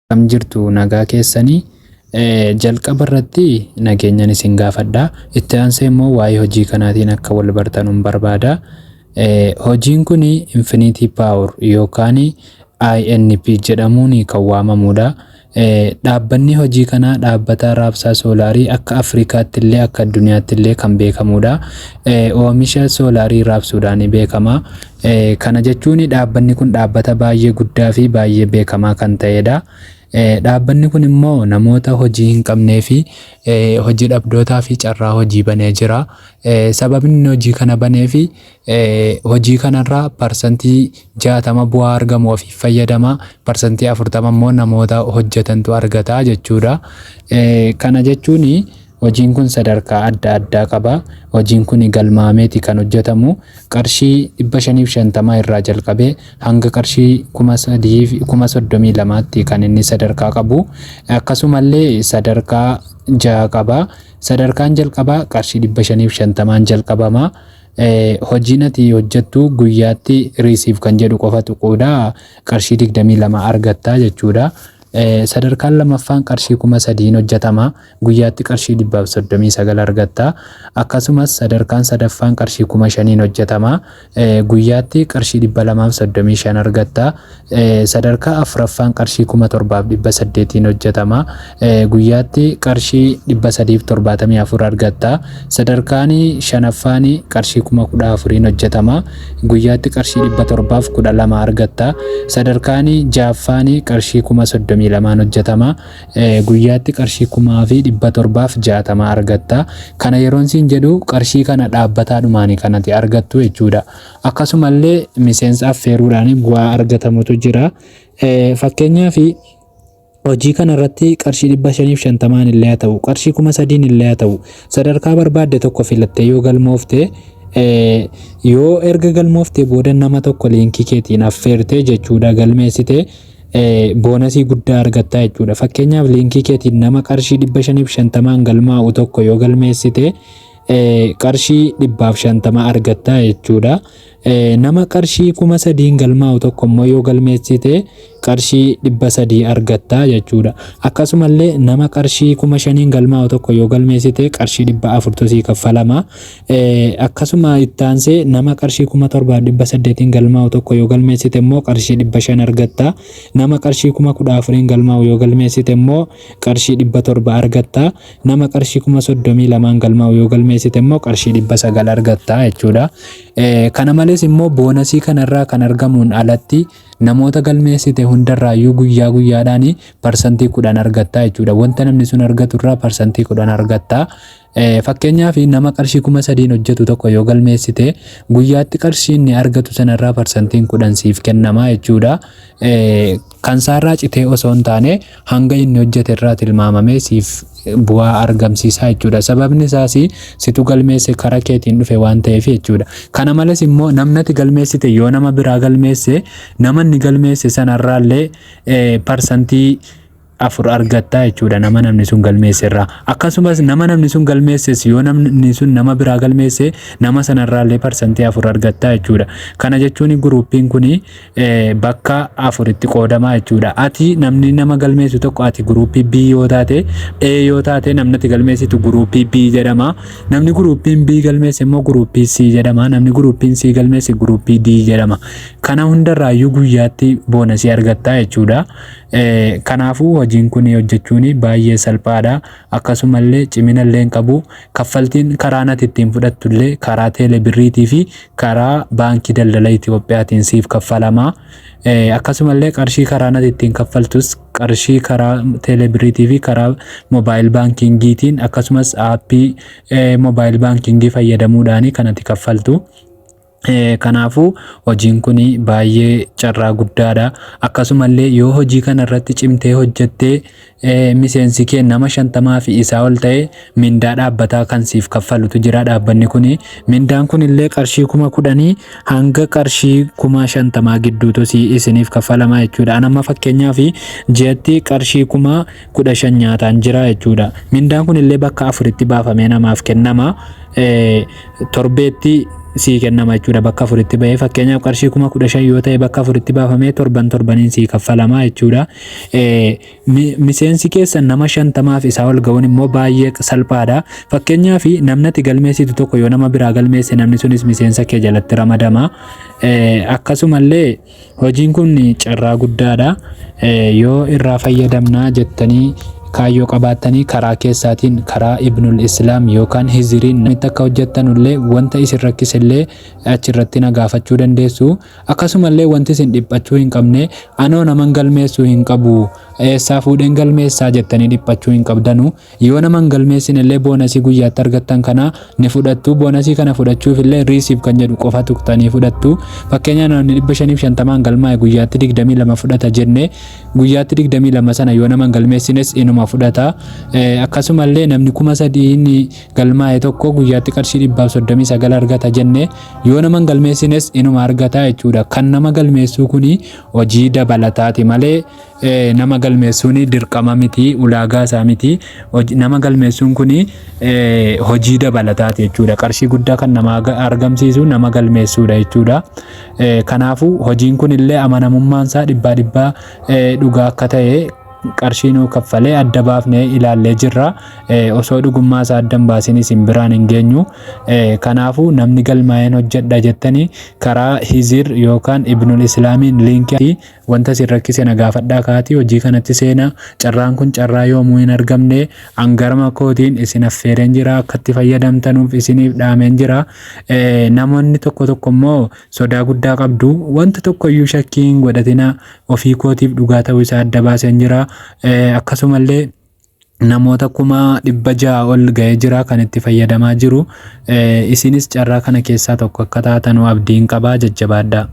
Akkam jirtu, nagaa keessanii? Jalqaba irratti nageenyan isin gaafadha. Itti aansee immoo waa'ee hojii kanaatiin akka wal bartanuun barbaada. Hojiin kun Infinity Power yookaan INP jedhamuun kan waamamudha. Dhaabbanni hojii kanaa dhaabbata raabsaa soolaarii akka Afrikaatti illee akka addunyaatti illee kan beekamudha. Oomisha soolaarii raabsuudhaan beekama. Kana jechuun dhaabbanni kun dhaabbata baay'ee guddaa fi baay'ee beekamaa kan ta'edha. Dhaabbanni kun immoo namoota hojii hin qabnee fi hojii dhabdootaa fi carraa hojii banee jira. Sababni inni hojii kana banee fi hojii kanarraa 60% bu'aa argamu ofiif fayyadama, 40% immoo namoota hojjetantu argata jechuudha. Kana jechuun hojiin kun sadarkaa adda addaa qaba. Hojiin kun galmaameeti kan hojjetamu. Qarshii 550 irraa jalqabee hanga qarshii 3,032tti kan inni sadarkaa qabu. Akkasumallee sadarkaa jaha qaba. Sadarkaan jalqabaa qarshii 550n jalqabama. Hojiin ati hojjettu guyyaatti receive kan jedhu qofa tuquudha, qarshii 22 argatta jechuudha. Sadarkaan lamaffaan qarshii 3,000n hojjetama. Guyyaatti qarshii 139 argatta. Akkasumas sadarkaan sadaffaan qarshii 5,000n hojjetama. Guyyaatti qarshii 235 argatta. Sadarkaa afuraffaan qarshii 7,800n hojjetama. Guyyaatti qarshii 374 argatta. Sadarkaan shanaffaan qarshii 14,000n hojjetama. Guyyaatti qarshii 712 argatta. Sadarkaan ja'affaan qarshii 32,000n hojjetama. Guyyaatti qarshii 760 argatta. Kana yeroon siin jedhu qarshii kana dhaabbataadhumaan kan ati argattu jechuudha. Akkasumallee miseensa affeeruudhaan bu'aa argatamutu jira. Fakkeenyaaf, hojii kana irratti qarshii 550n illee haa ta'u, qarshii 3,000n illee haa ta'u, sadarkaa barbaadde tokko filattee yoo galmoofte, yoo erga galmooftee booda nama tokko liinkii keetiin affeerte jechuudha, galmeessite, boonasii guddaa argatta jechuudha. Fakkeenyaaf, liinkii keetiin nama qarshii 550n galmaa'u tokko yoo galmeessite, qarshii 150 argatta jechuudha. Nama qarshii 3,000n galmaa'u tokko immoo yoo galmeessite, qarshii 300 argatta jechuudha. Akkasumallee nama qarshii 5,000n galmaa'u tokko yoo galmeessite, qarshii 400tu sii kaffalama. Akkasuma itti aansee nama qarshii 7,800n galmaa'u tokko yoo galmeessite immoo qarshii 500 argatta. Nama qarshii 14,000n galmaa'u yoo galmeessite immoo qarshii 700 argatta. Nama qarshii 32,000n galmaa'u yoo galmeessite immoo qarshii 900 argatta jechuudha. Kana malees immoo boonasii kanarraa kan argamuun alatti namoota galmeessite hundarraayyuu guyyaa guyyaadhaan 10% argatta jechuudha. Wanta namni sun argatu irraa 10% argatta. Fakkeenyaaf, nama qarshii 3,000n hojjetu tokko yoo galmeessite, guyyaatti qarshii inni argatu sanarraa 10% siif kennama jechuudha. Kan isaarraa citee osoo hin taane hanga inni hojjete irraa tilmaamamee siif bu'aa argamsiisaa jechuudha. Sababni isaas situ galmeesse, karaa keetiin dhufe waan ta'eef jechuudha. Kana malees immoo namni ati galmeessite yoo nama biraa galmeesse, nama inni galmeesse sanarraallee 4% argatta jechuudha nama namni sun galmeesse irraa. Akkasumas nama namni sun galmeesses yoo namni sun nama biraa galmeesse, nama sanarraallee 4% argatta jechuudha. Kana jechuun guruupiin kun bakka afuritti qoodama jechuudha. Ati namni nama galmeessu tokko, ati guruupii B yoo taate, A yoo taate, namni ati galmeessitu guruupii B jedhama. Namni guruupiin B galmeesse immoo guruupii C jedhama. Namni guruupiin C galmeesse guruupii D jedhama. Kana hundarraayyuu guyyaatti boonasii argatta jechuudha. Kanaafuu hojiin kun hojjechuun baay'ee salphaadha. Akkasumallee cimina illee hin qabu. Kaffaltiin karaan ati ittiin fudhattu illee karaa teelebirriitii fi karaa Baankii Daldala Itiyoophiyaatiin siif kaffalama. Akkasumallee qarshii karaan ati ittiin kaffaltus qarshii karaa teelebirriitii fi karaa mobile bankingiitiin, akkasumas aappii mobile bankingii fayyadamuudhaan kan ati kaffaltu. Kanaafuu hojiin kun baay'ee carraa guddaadha. Akkasumallee yoo hojii kana irratti cimtee hojjettee miseensi kee nama 50 fi isaa ol ta'e, mindaa dhaabbataa kan siif kaffalutu jira dhaabbanni kun. Mindaan kun illee qarshii 10,000 hanga qarshii 50,000 gidduutu isiniif kaffalama jechuudha. An amma fakkeenyaaf ji'atti qarshii 15,000 nyaataan jira jechuudha. Mindaan kun illee bakka afuritti baafamee namaaf kennama. Torbeetti sii kennama jechuudha bakka afuritti bahee. Fakkeenyaaf qarshii 15,000 yoo ta'e bakka afuritti baafamee torban torbaniin sii kaffalama jechuudha. Miseensi keessan nama 50f isaa ol ga'uun immoo baay'ee salphaadha. Fakkeenyaaf namni ati galmeessitu tokko yoo nama biraa galmeesse namni sunis miseensa kee jalatti ramadama. Akkasumallee hojiin kun carraa guddaadha. Yoo irraa fayyadamnaa jettanii kaayyoo qabaattanii karaa keessaatiin karaa Ibnul Islaam yookaan Hiziriin akka hojjettanullee wanta isin rakkisellee achirratti na gaafachuu dandeessu. Akkasumallee wanti isin dhiphachuu hin qabne anoo naman galmeessuu hin qabu eessaa fuudheen galmeessaa jettanii dhiphachuu hin qabdanu. Yoo nama hin galmeessine illee bonusii guyyaatti argattan kana ni fudhattu. Bonusii kana fudhachuuf illee receive kan jedhu qofa tuqxanii fudhattu. Fakkeenyaaf namni 550n galmaa'e guyyaatti 22 fudhata jenne guyyaatti 22 sana yoo nama hin galmeessines inuma fudhata. Akkasumallee namni 3000n galmaa'e tokko guyyaatti qarshii 139 argata jenne yoo nama hin galmeessines inuma argata jechuudha. Kan nama galmeessuu kuni hojii dabalataati malee nama galmeessuun dirqama miti, ulaagaa isaa miti. Nama galmeessuun kuni hojii dabalataati jechuudha. Qarshii guddaa kan nama argamsiisu nama galmeessuudha jechuudha. Kanaafuu hojiin kun illee amanamummaan isaa dhibbaa dhibbaa dhugaa akka ta'e qarshii nuu kaffalee adda baafnee ilaallee jirra. Osoo dhugummaa isaa adda hin baasin isin biraan hin geenyu. Kanaafuu namni galmaa'een hojjedha jettanii karaa Hizir yookaan Ibnul Islaamiin linkii wanta isin rakkise na gaafadhaa kaatii hojii kanatti seenaa. Carraan kun carraa yoomuu hin argamne hangarama kootiin isin affeereen jira akka itti fayyadamtanuuf isiniif dhaameen jira. Namoonni tokko tokko immoo sodaa guddaa qabdu wanta tokko iyyuu shakkii hin godhatina ofii kootiif dhugaa ta'uu isaa adda baaseen jira. Akkasumallee namoota 600,000 ol ga'ee jira kan itti fayyadamaa jiru. Isinis carraa kana keessaa tokko akka taatanu abdiin qabaa jajjabaadhaa.